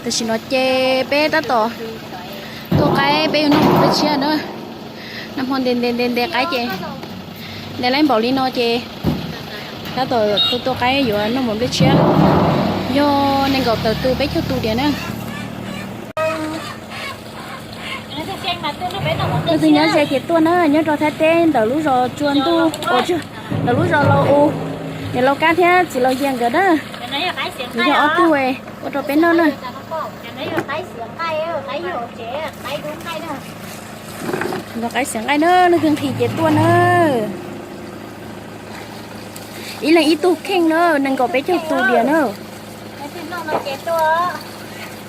Tam sim no ces peb tab tom tua qaib, peb yuav noj hmo nplej tshiab na. Noj hmo ntev ntev ntev ntev qaib ces ntev laib npaum li no ces tab tom tua tua qaib yuav noj hmo nplej tshiab. Yog nees nkaum tawm tus peb caug tus diam na. Leej twg nyob ze ces tuaj na, nyob rau Thaib teb ntawm lub zos Tsua Ntuj, ntawm lub zos Laus U, niam laus Kab thiab txiv laus Yias nkawd na. Nws yog ob tug ua rau peb noj na. Noj qaib xiav nqaij na, leej twg nqhis ces tuaj na. Ib leeg ib tug kheej na, nees nkaum peb caug tus diam na.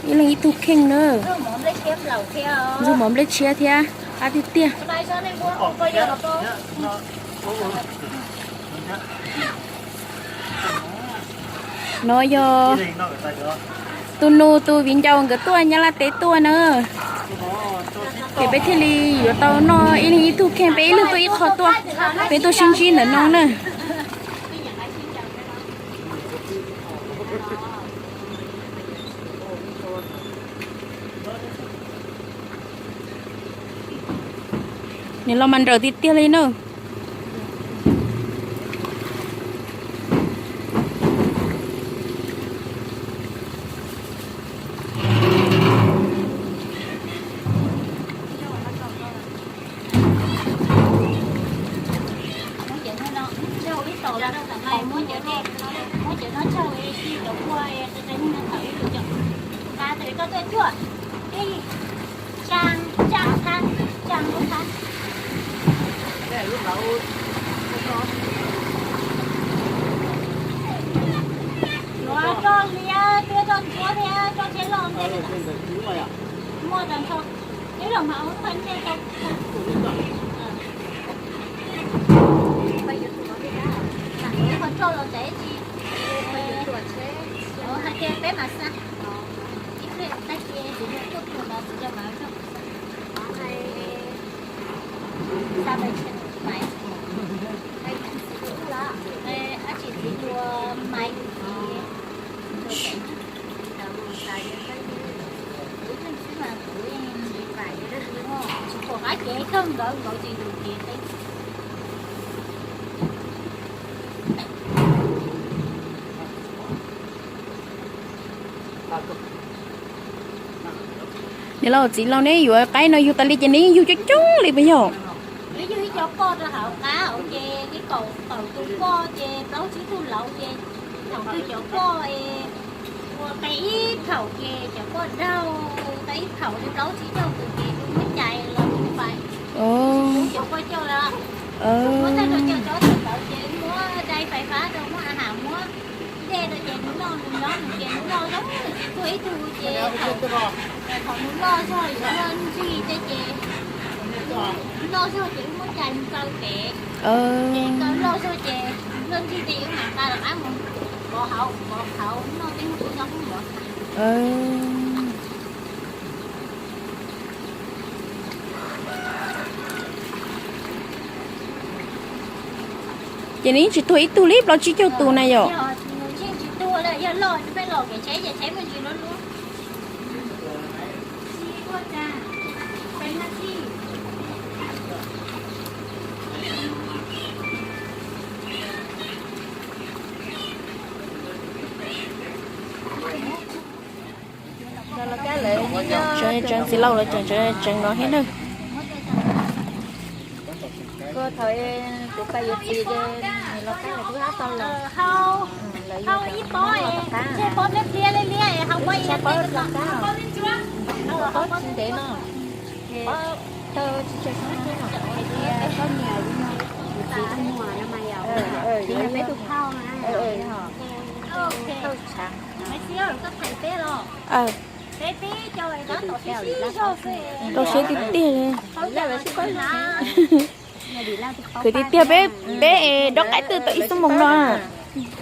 Ib leeg ib tug kheej na. Ntxuag mov nplej tshiab thiab, qab tiag tiag. No yog tus nus tus viv ncaus nkawd tuaj Nyab Laj teb tuaj na. Ces peb thiaj li yuav tau noj ib leeg ib tug kheej, peb ib leeg tuaj ib qho tuaj, peb tuaj sib ntsib ntawm no na. Nws los mas nrawm tiag tiag li na. Yuav tso hliav, tso ntsuab thiab tso tsheb loj ntej. Muaj tag nrho, ib los mas ua ntej tso. Qhov tso los ntev tsis, hais tias peb mas xa, ib pliag tag kis txiv tuaj tuaj los txiv coj mas coj. Xa pais tsheb mais, dab tsi txiv tua mais. Tsis pom qab cev kawg, nkawd nkawd ces yus cev teb. Niam laus txiv laus, neb yuav qaib no yug tas li ces neb yug coob coob li puas yog? Neb yug ib co poj rau hauv qab hauv ces neb kaum tawm tus poj ces plaub tsib tug laus ces thaum twg cov poj ua qe ib thaum ces cov poj daug tau ib thaum li plaub tsib caug tus ces muab cais los mus pais. Cov poj coj lawm, muab tag rau cov tsob tawm ntawd ces muab dai fais fab rau, muab a has muab dej rau ces nws noj nws nyob nws ces nws loj zog, tsis tuag ib tug ces thaum nws loj zog yuav luaj ntsig tej ces loj zog ces wb muab cais mus kaw pem, ces kaw loj zog ces luaj ntsig tej yuav mam nqa rov qab mus pov hauv, pov hauv noj tej hnub kuv noj hnub mov. Ces nws yeej tsis tuag ib tug li plaub tsib caug tus na yom? Yeej tsis tuag li, yog loj peb los kev tsheb ces tsheb muaj ntsis luab luab. Tsev tsev txiv laus lawv tseem tsev tsev no thiab na. Thaum kuv pais yuav txiv ces los kab lawv kuj hab tau los. Hau ib pob, pob liab liab li liab, hau pob ib pob los kab, pob tsis ntev no. Ces taw tsis tsawg xyoo no, koj niam, kuv txiv tus muam no mas yom, peb tus phauj na, thauj tshav. Rau siab tiag tiag li. Khwv tiag tiag, peb, peb es dob qaib twb tau ib xuab moos no.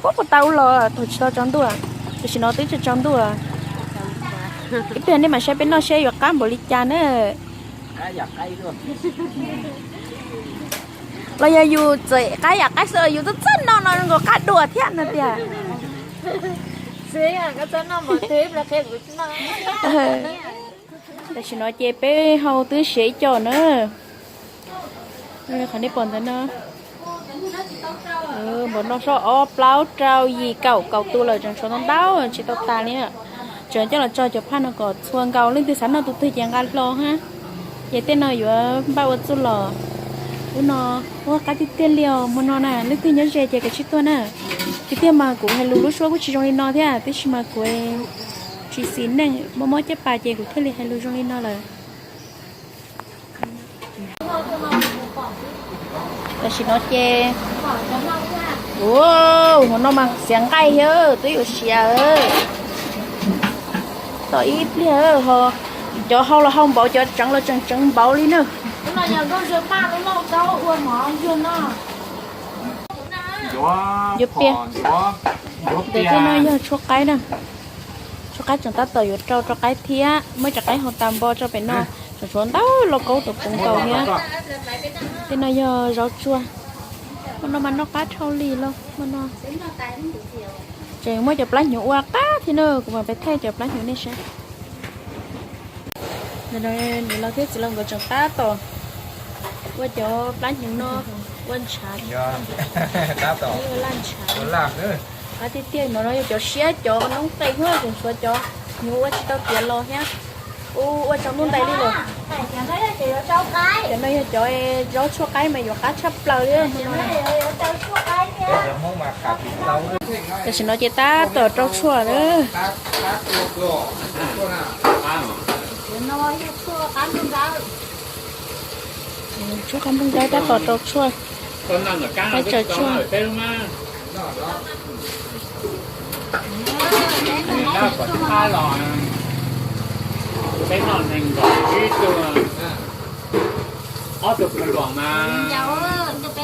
Puag puag ta ub los thaum tsis tau tsaus ntuj, tam sim no twb tsaus ntuj. Ib pliag nej mam saib peb noj seb yuav qab npaum li cas na. Los yog yus txawm qab yam qaib xwb los yus twb txawj noj no nkaus qab dua thiab no tiag. Tam sim no ces peb hau twb siav ib co na. Qhov nej pom ntawd no, npaum no sob ob plaub rau yim kaum kaum tus lawm, tseem tshuav ntau ntau tsis tau tas li. Tseem coj los tso cov phaj no kom txhua nkaus, leej twg xav noj tus twg ces nqa hlo hab. Ces tej no yuav npaj ua txuj lom. Ub no, ua qab tiag tiag li os hmo no na, leej twg nyob ze ces kav tsij tuaj na. Tiag tiag mas kuv hais lus lub suab kuj tsis zoo li no thiab, tab sis mas kuv tsis xis neej, mob mob caj pas ces kuv thiaj li hais lus zoo li no lawm. Tam sim no ces, ua, hmo no mas xiav nqaij thiab twb yuav siav. Tos ib pliag, cov hau los hau npaum, cov tseev los tseem tseev npaum li na. Yuav pias. Ntawm tej no yog tshuaj qaib na. Tshuaj qaib tseem tab tom yuav rau rau qaib thiab, muab cov qaib hau tas npo rau pem no. Tseem tshuav ntau lauj kaub tau poob nkaus thiab. Tej no yog zaub tsuag. Hmo no mas noj qab dhau li lauj hmo no. Tseem muab cov plab hnyuv ua qab thiab na, kuv mam peb thaij cov plab hnyuv nej saib. Niam laus thiab txiv laus nkawd tseem tab tom ua cov plab hnyuv no ua ntshav, ua laj ntshav. Qab tiag tiag, hmo no yog cov siab cov noob qes, tseem tshuav cov hnyuv ua tsis tau tiav los thiab. Ua tsaus ntuj ntais li lawm. Cov no yog cov zaub tshuaj qaib mas yuav qab tshaj plaws li. Tam sim no ces tab tom rau tshuaj lawm. Tshuaj qab nplooj nkaub tab tom rau tshuaj. Qaib tsaws tshuaj.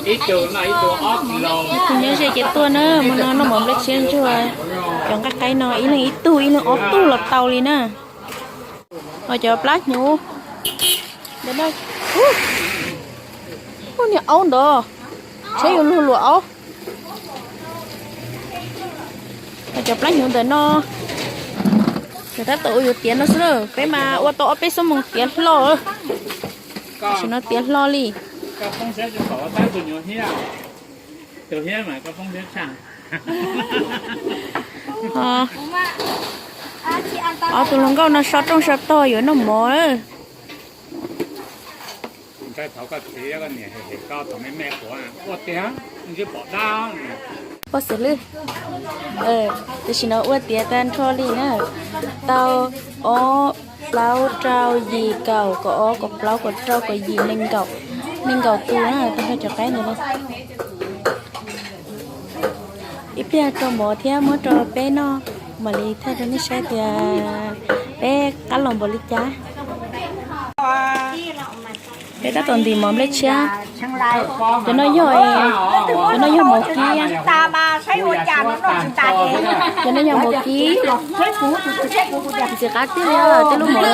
Ib tug nyob ze ces tuaj na, hmo no noj mov nplej tshiab ntsuag. Cov nqaij qaib no ib leeg ib tug, ib leeg ob tug los tau li na. Ho cov plab hnyuv, ub, niag aub ntawd, tsheb yuav luag luam aub. Ho cov plab hnyuv ntawm no, cov tab tom ua yuav tiav no xwb, peb mas ua tau ob peb xuab moos tiav hlo. Tam sim no tiav hlo li. Ob tug hluas nkauj no so rooj so tog yuav noj mov. Pob xws lwj, tam sim no ua tiav tag nrho li na. Tau ob, plaub, rau, yim, kaum, kaum ob, kaum plaub, kaum rau, kaum yim, nees nkaum, nees nkaum tus na, tag nrho cov qaib ntawd na. Ib pliag rau mov thiab muab rau peb noj, mam li thaij rau nej saib tias peb qab los npaum li cas. Peb tab tom ntim mov nplej tshiab. Cov no yog, cov no yog mov kib. Cov no yog mov kib. Ntxim qab tiag li tej lub mov.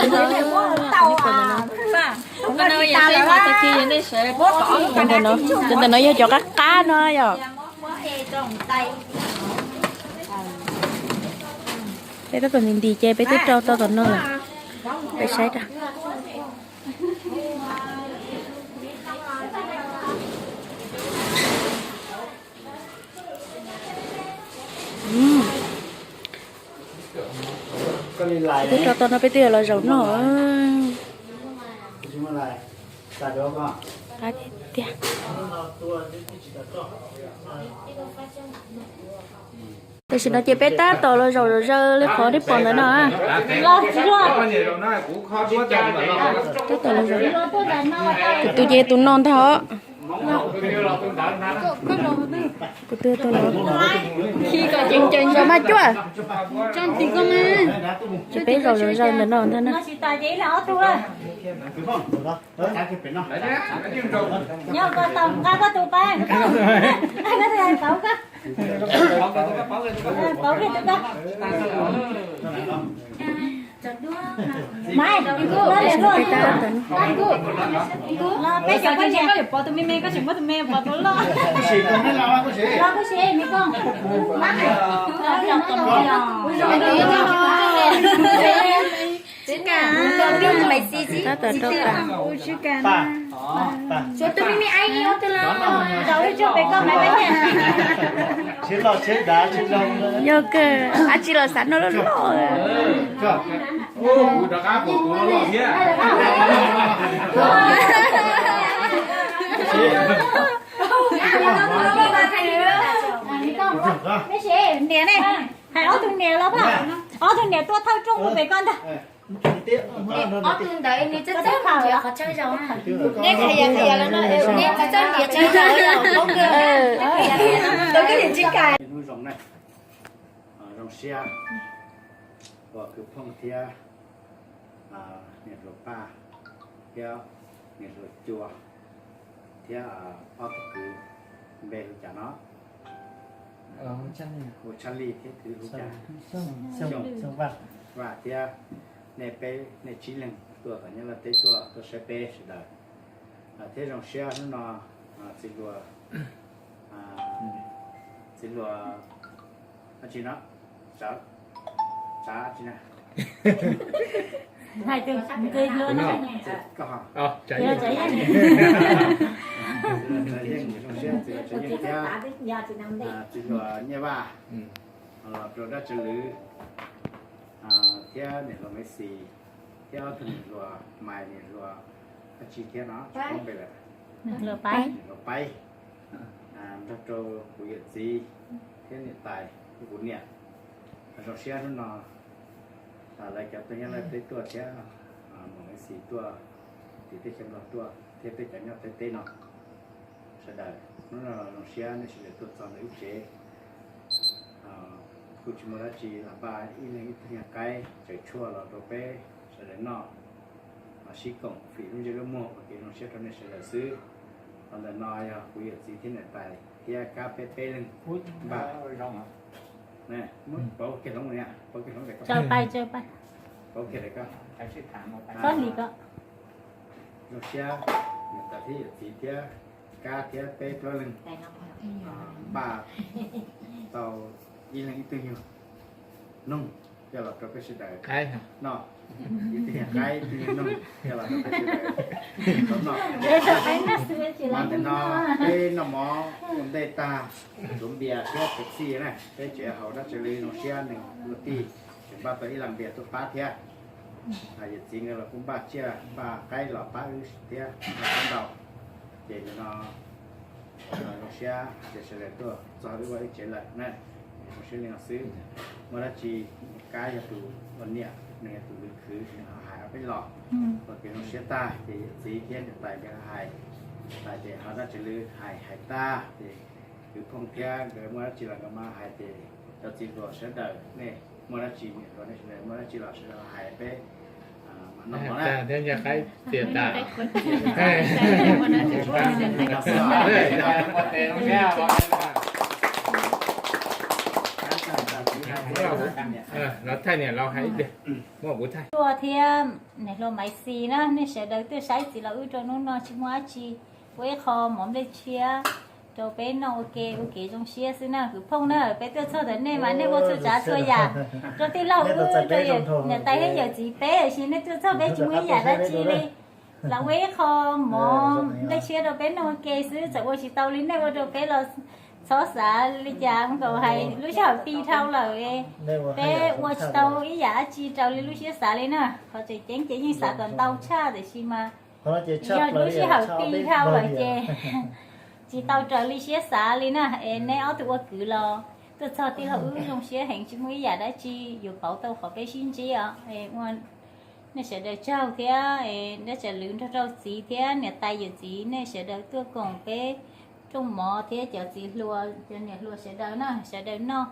Cov ntawm no, cov ntawm no yog cov qab qab no yom. Peb tab tom ntim ntim ces peb twb rau tau tom no lawm. Peb saib rau. Peb twb rau tau no peb twb yuav los zaum noj. Qab tiag tiag. Tam sim no ces peb tab tom los zaum zom zaws li qhov nej pom ntawd no. Tab tom los zaum. Kuv tus ces tus no ntag os. Kuv tus tus no. Zaum mas cuaj. Ces peb zaum zom zaws ntawm no ntag na. Maiv, los peb cov koj niam, koj yuav pov tus me me, koj tseem muab tus me pov tus loj. Los kuj si me koj. Maiv, Tsis kam, tsis kam. Suav tus me me aib ib ob tug los, rau ib tug pem koj maiv maiv thiab. Yog kawg, ab tsi los xav noj loj loj. Niam ne, hais ob tug niam los pab, ob tug niam tuaj thawj rooj ua pem koj ntag. Ob tug ntawd nws txawj txawj qhov tsawg zaus na. Neb qhia yam qhia yam los no, neb txawj txawj qhov tsawg zaus los poob kawg. Tus koj niam tsis kam. Hnub zoo na, zoo siab uas kwv phooj thiab niam hluas Paj thiab niam hluas Cua thiab ob tug kwv, npe hu cas no? Hu Tshaj Lij thiab kwv hu cas? Xyooj, Vaj thiab nej peb, nej tsib leeg tuaj tom Nyab Laj teb tuaj, tuaj saib peb sawv daws. Thiab zoo siab hnub no txiv hluas, txiv hluas dab tsi no, Tsav, Tsav dab tsi na? Hais tus txiv hluas no. Txiv hluas Tsav Yeej, zoo siab txiv hluas Tsav Yeej thiab txiv hluas Nyiaj Vaj los rau dab tsi lwm, thiab niam hluas Maiv Xis thiab ob tug niam hluas Maiv, niam hluas dab tsi thiab no, tsis paub npe lawm. Niam hluas Paib, nrog rau kuv yawm txiv thiab niam tais thiab kuv niam. Zoo siab hnub no lawv cov tuaj Nyab Laj teb tuaj thiab Maiv Xis tuaj, tim teb chaws Nplog tuaj thiab peb cov nyob Thaib teb no sawv daws. Hnub no zoo siab nej sawv daws tuaj txog ntawm wb tsev. Kuj tsis muaj dab tsi los npaj ib leeg ib tug nyuag qaib tsaws tshuaj los rau peb sawv daws noj, sib koom fim lub ntsej lub muag ua kev zoo siab rau nej sawv daws xwb. Qhov ntawm no yog kuv yawm txiv thiab niam tais thiab kab peb peb leeg npaj. Pauv kiag hloov, pauv kiag hloov, pauv kiag daim koj. Zoo siab niam tais thiab yawm txiv thiab kab thiab peb plaub leeg npaj tau ib leeg ib tug nyuag noog coj los rau peb sawv daws noj. Ib tug nyuag qaib, ib tug nyuag noog coj los rau peb sawv daws tau noj. Mas ntawm no peb noj mov ua ntej tag, tshuav npias thiab Pepsi na, peb tseem haus dab tsi li, zoo siab neeg ua tij tseem npaj tau ib las npias tuaj pab thiab. Yawm txiv nkawd los kuj npaj tsiaj npaj qaib los pab wb thiab, npaj ntau. Ces ntawm no zoo siab tias sawv daws tuaj txog wb ua ib tsev lawm na, zoo siab li no xwb. Muaj dab tsi, kab yog tus ua niam, nws yog tus khwv, nws ho hais ob peb los ua kev zoo siab tag, ces yawm txiv thiab niam tais nkawd hais, tais ces ho dab tsi lwm hais hais tag ces kwv phooj thiab nkawd muaj dab tsi los nkawd mam hais ces cov txiv hluas sawv daws nej muaj dab tsi, niam hluas nej sawv daws muaj dab tsi los sawv daws hais peb mam noj mov na. Thiab ncej qaib tias tas. Los thaij niam laus hais ib pliag, muab kuv thaij. Tuaj thiab niam hluas Maiv Xis na, nej sawv daws tuaj saib txiv laus wb rau hnub no tsis muaj dab tsi, ua ib qho mov nplej tshiab rau peb noj ua ke, ua kev zoo siab xwb na kwv phooj na. Peb tuaj txog ntawm nej mas nej ua txhua tsav txhua yam rau tij laug wb, rau niam tais thiab yawm txiv peb, tiam sis nej tuaj txog peb tsis muaj ib yam dab tsi li. Los ua ib qho mov nplej tshiab rau peb noj ua ke xwb, txawm ua tsis tau li nej ua rau peb los txhob xav li cas, ua kom hais lub sij hawm ti dhau lawm, peb ua tsis tau ib yam dab tsi raws li lub siab xav li na. Qhov tseem ceeb ces yeej xav kom ntau tshaj tiam sis mas yog lub sij hawm ti dhau lawm ces tsis tau raws li siab xav li na. Es neb ob tug ua kwv los tuaj txog tij laug wb zoo siab heev, tsis muaj ib yam dab tsi yuav pauv tau qhov peb sib ntsib os. Es ua nej sawv daws tsaug thiab, es dab tsi lwm nrog rau txiv thiab niam tais yawm txiv nej sawv daws tuaj koom peb rooj mov thiab cov txiv hluas cov niam hluas sawv daws na, sawv daws noj.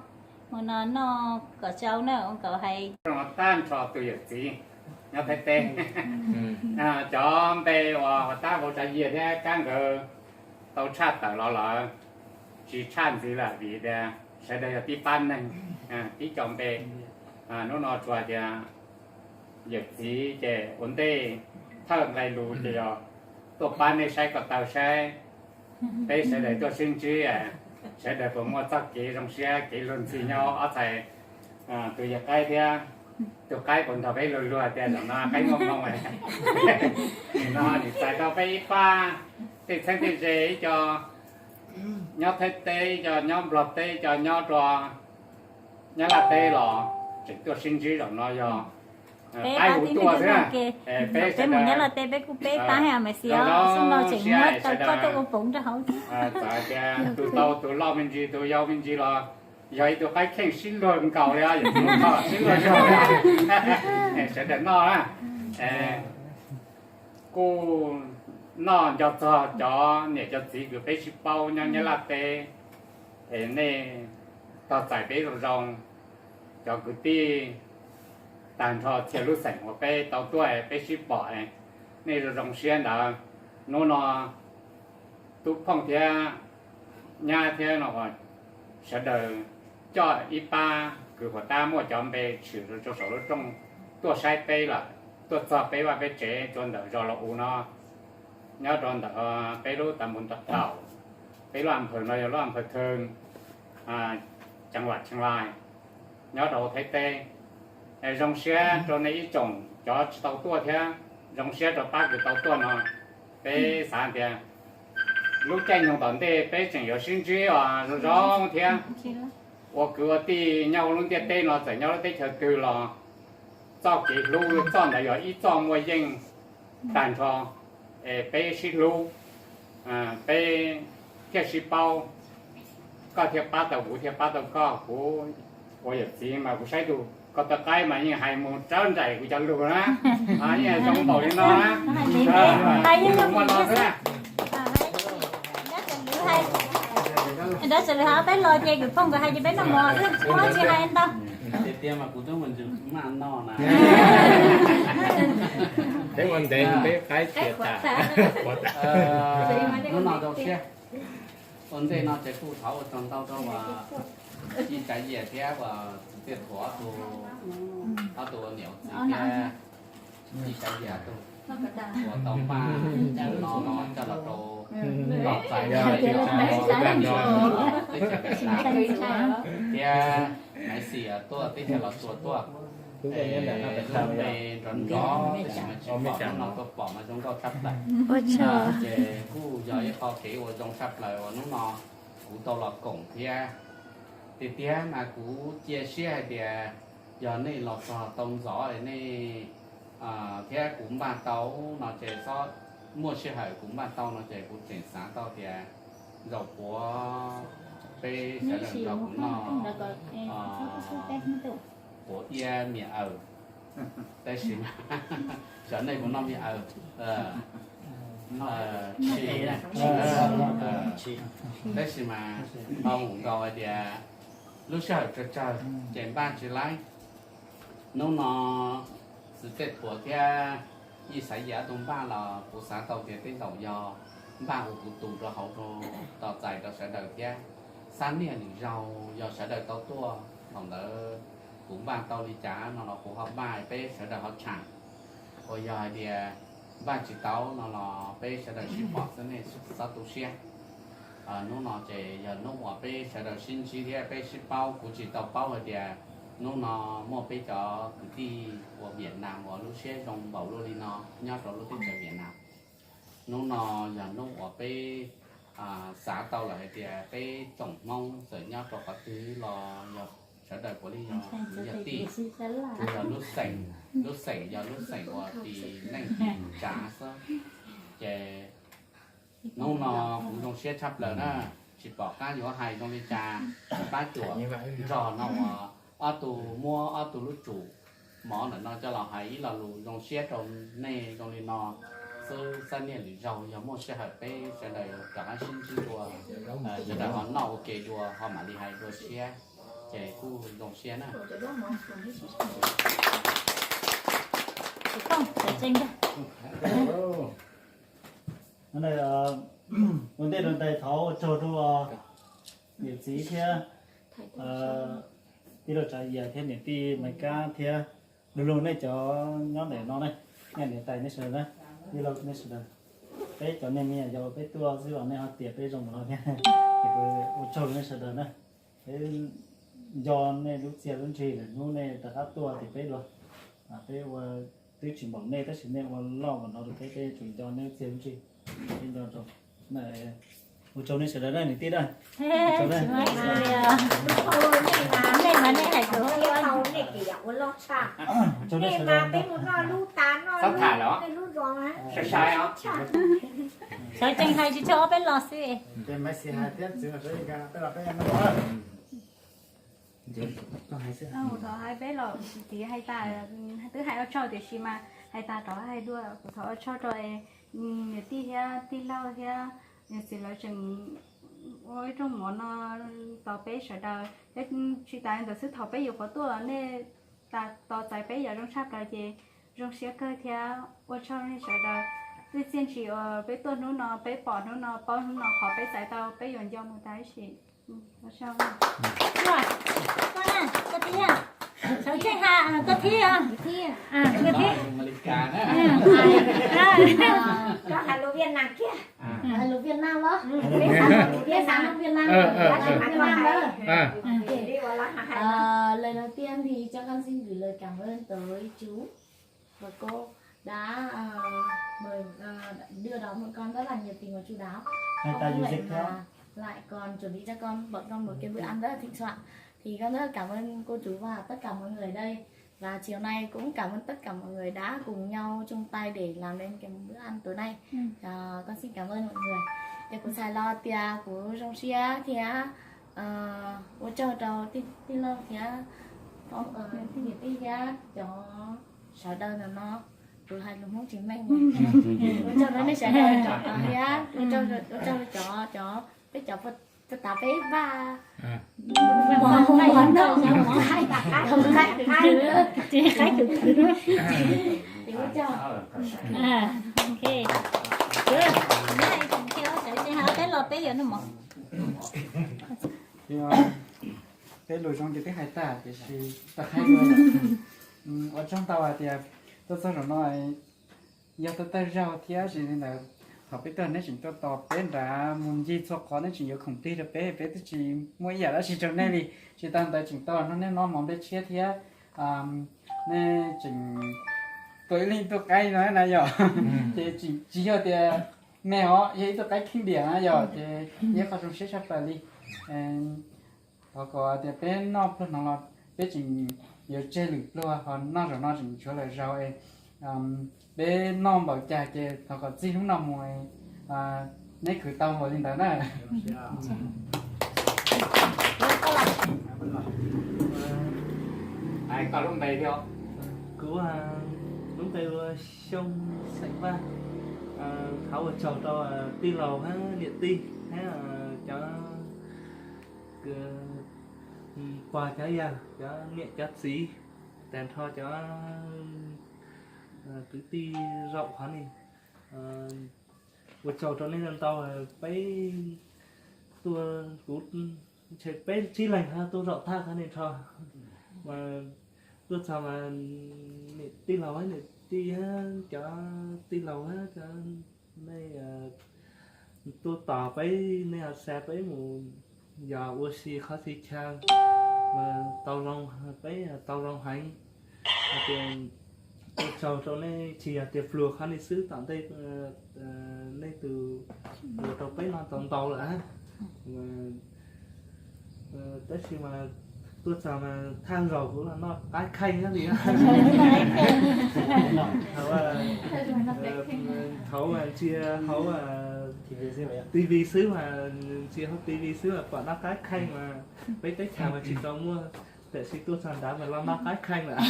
Hmo no noj kom tsau na, ua kom hais. Tag nrho tus yawm txiv nyob Thaib teb, cov npe uas Huas Tab Vauv Tsav Yias thiab Kab nkawd tau tshaj tawm los lawm, tsis tshaj ntxiv lawm vim tias sawv daws yog tib pab neeg, tib co npe. Hnub no tsuas tias Yawm txiv ces ua ntej thawj nqe lus ces yog tuaj pab nej saib ko taw saib peb sawv daws tuaj sib ntsib, sawv daws puas muaj txoj kev zoo siab kev luag ntxhi nyob ob txhais, tus yawg qaib thiab tus qaib puas nrog peb luag luag tias zaum no qaib muaj hmoo. Nim no nim txais tau peb ib pab tej txheeb tej ze, ib co nyob Thaib teb, ib co nyob Nplog teb, ib co nyob rau Nyab Laj teb los tseem tuaj sib ntsib zaum no yog peb qaib hu tuaj xwb. Peb sawv daws peb mus Nyab Laj teb peb kuj peb pab hais mas xi os, xub no tseem muab tau koj tuaj ua pov rau hauv. Txawm tias tus tau tus loj me ntsis tus yau me ntsis los yog ib tug qaib kheej sib luag nkaus li os, yawm txiv, sib luag zog li os. Sawv daws noj na, kuj noj nco txog cov niam cov txiv kws peb sib paub nyob Nyab Laj teb, es nej tog txais peb zoo zoo, cov kwv tij tag nrho txhia lub xeem uas peb tau tuaj peb sib pom, nej zoo zoo siab ntawd. Hnub no Tub Phooj thiab Nyab thiab no sawv daws coj ib pab kwv Huas Tab muaj cov npe tshwm rau saum lub rooj tuaj saib peb lawm, tuaj txog peb vaj peb tsev rau ntawm zos Los Us no, nyob rau ntawm peb lub tas npu nta taum, peb lub a phaws no yog lub a phaws Thwm, ceev vam Cheeb Lais, nyob rau Thaib teb. Zoo siab rau nej ib tsoom cov tsis tau tuaj thiab zoo siab rau pab kws tau tuaj no. Peb xav tias lub caij nyoog tom ntej peb tseem yuav sib ntsib os zoo zoo thiab. Ua kwv ua tij nyob hauv lub ntiaj teb no txawm nyob lub teb chaws twg los txoj kev hlub txoj ntawd yog ib txoj muaj yeej tag nrho, es peb sib hlub, peb thiaj sib paub, koj thiaj pab tau kuv thiaj pab tau koj. Kuv ua yawm txiv mas kuv saib tus ko taw qaib mas yeej hais mus tsawb nraim kuv cov lus na, yeej zoo npaum li no na. Muaj no xwb na. Dab tsi lwm hais peb los ces kwv Phooj nkawd hais ces peb noj mov xwb, muaj tsis hais ntau. Tiag tiag mas kuv twb mus ntsws maj noj na. Peb ua ntev peb qaib tias tas. Hnub no rau siab. Ua ntej no ces kuj thov ua tsaug ntau rau Yij Xaiv Yias thiab Txiv Txiaj Thuam ob tug niam txiv thiab Yij Xaiv Yias ob tug uas tau npaj no no coj los rau toj txais teb chaws Vietnam thiab Maiv Xis tuaj teb chaws Los Tsuas tuaj. Lub npe nrov nrov tab sis mas tsis pom, hnub no tuaj pom mas zoo nkauj tshaj plaws. Ces kuj yog ib qho kev ua zoo tshaj plaws uas hnub no kuv tau los koom thiab. Tiag tiag mas kuv cia siab hais tias yog nej los txog tau ntxov nej thiab kuv npaj tau no ces, muaj sij hawm kuv npaj tau no ces kuv tseem xav tau tias zaum puav peb sawv daws nrog kuv noj puav iab mias awm. Tab sis xyov nej puas noj mias awm. Tsis, tab sis mas tau mus nkaus hais tias lub sij hawm tsawg tsawg ces npaj tsis laib. Hnub no Txiv Txiaj Thuam thiab Yij Xaiv Yias ob tug npaj los kuv xav tau tias tej zaum yog npaj ua kuv tus rau hauv rau toj txais rau sawv daws thiab. Xab niaj lwm zaug yog sawv daws tau tuaj thaum ntawd kuv npaj tau li cas no los kuv ho npaj peb sawv daws ho tsham. Uas yog hais tias npaj tsis tau no los peb sawv daws sib pom xwb nej txhob tu siab. Hnub no ces yog hnub uas peb sawv daws sib ntsib thiab peb sib paub. Kuv tsis tau paub hais tias hnub no muaj peb cov kwv tij uas Vietnam uas lub siab zoo npaum luaj li no nyob rau lub teb chaws Vietnam. Hnub no yog hnub uas peb xav tau lawm hais tias peb tsoom Hmoob txawm nyob rau qhov twg los yog sawv daws puav leej yog kwv yog tij, tsuas yog lub xeem, lub xeem yog lub xeem uas tis neej tis tsav xwb. Ces hnub no kuv zoo siab tshaj plaws na, tsis pom qab yuav hais zoo li cas. Pab cuam nrog no uas ob tug muab ob tug lub tsum mov ntawm no coj los hais ib lo lus zoo siab rau nej zoo li no xwb. Xab niaj lwm zaug yog muaj sij hawm peb sawv daws rov qab sib ntsib dua, sawv daws ho noj ua ke dua ho mam li hais dua siab. Ces kuj zoo siab na. Ua ntej rau ntawd thov ua tsaug rau niam txiv thiab tij laug Tsav Yias thiab niam tij Maiv Kab thiab Lu lug nej cov nyob ntawm no ne, nej niam tais nej sawv daws na, ib lo nej sawv daws, peb cov neeg me nyuam yaus peb tuaj xwb los nej ho tias peb zoo no thiab. Es kuv ua tsaug nej sawv daws na, peb nco nej lub txiaj lub ntsig lawm hnub nej rov qab tuaj tim peb dua. Peb ua twb tsis npaum nej tab sis nej ua loj npaum no rau peb, peb tsuas nco nej lub txiaj lub ntsig, peb nco rau. Ua tsaug nej sawv daws na niam tij na. Nej mas nej hais tias Ua tsaug nej sawv daws. Sawv tsees hais tsis tshua ob peb los xwb. Kuv thov hais peb los txiv hais tas, twb hais ua tsaug tiam sis mas hais tas rov hais dua, kuv thov ua tsaug rau niam tij thiab tij laug thiab niam txiv lawv tseem ua ib rooj mov no tos peb sawv daws thiab. Tsis tas li ntawd xwb, thaum peb yuav qhuav tuaj los nej tos txais peb yam zoo tshaj plaws ces zoo siab kawg thiab ua tsaug nej sawv daws. Twb txiaj ntsig uas peb tuaj hnub no, peb pom hnub no, paub hnub no, qhov peb txais tau peb yuav nco mus tas ib sim. Ua tsaug. Koj na, koj thiab. Sawv tsees hais, koj thiab. Koj thiab. Koj hais lus Việt Nam kiag. Hais lus Việt Nam los? Peb xav lus Việt Nam. Peb xav lus Việt Nam. Peb xav lus Việt Nam. Lời đầu tiên thì cho con xin gửi lời cảm ơn tới chú và cô đã ờ, mời ờ, đưa đón bọn con rất là nhiệt tình và chu đáo. Không những vậy mà lại còn chuẩn bị cho con, bọn con một cái bữa ăn rất là thịnh soạn. Thì con rất là cảm ơn cô chú và tất cả mọi người ở đây. Và chiều nay cũng cảm ơn tất cả mọi người đã cùng nhau chung tay để làm nên cái bữa ăn tối nay. Ờ, con xin cảm ơn mọi người. Ces kuv txhais los tias kuv zoo siab thiab ua tsaug rau tij laug thiab niam tij thiab cov sawv daws ntawm no. Kuv hais lus Hmoob tsis meej. Ua tsaug rau nej sawv daws thiab ua tsaug rau cov, cov peb cov puag ta peb vaj. Peb lus zoo ces twb hais tag tiam sis tau hais dua lawm. Ua tsaug ntau hais tias tuaj txog zaum no yog tuaj tawg zaug thiab sis li ntawd, thaum peb tuaj neb tseem tuaj tos peb nrad mus ncig txhua qhov, neb tseem yuav khoom plig rau peb, peb twb tsis muaj ib yam dab tsi rau nej li. Tsis tas ntawd tseem tau nrog nej noj mov nplej tshiab thiab nej tseem tua ib leeg tuaj qaib no na yom. Ces tsis yog tias me os, yog ib tug qaib kheej diam na yom, ces yog qhov zoo siab tshaj plaws li. Thov kom tias peb noj pluag no los peb tseem yuav tseg lwm pluag, ho noj zaum no tseem tshuav lwm zaus es peb noj npaum cas ces thov kom txij hnub no mus neb khwv tau npaum li ntawd na. Hais koj lub npe thiab. Kuv lub npe ua Xyooj xeem Vaj. Thov ua tsaug rau tij laug hab niam tij hab cov pog cov yawg, cov niam cov txiv, tag nrho cov kwv tij zaum qhov ni. Ua tsaug rau nej ntau, peb tuaj, kuv ntshe peb tsib leeg tuaj zaum thaj qhov ni nrho. Mas tuaj txog mas niam tij laug, niam tij, cov tij laug, cov nej tuaj tos peb, nej ho xa peb mus yos ua si qhov txhia chaw, mas tau zoo, peb tau zoo heev. Hais tias ua tsaug rau nej, tsis yog tias pluag qhov ni xwb, tom ntej nej tus ua rau peb no tau ntau lawm. Tab sis mas tuaj txog mas thaj zaus kuv los noj qaib kheej li. Thaum ntsia hauv TV xwb mas, ntsia hauv TV xwb mas pom noj qaib kheej mas peb teb chaws mas tsis tau muaj, tiam sis tuaj txog nrad mas los noj qaib kheej lawm.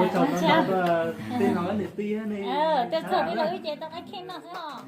Ua tsaug ntau ntau rau tij laug niam tij ne. Tuaj txog tij laug wb ces tau qaib kheej noj xwb os.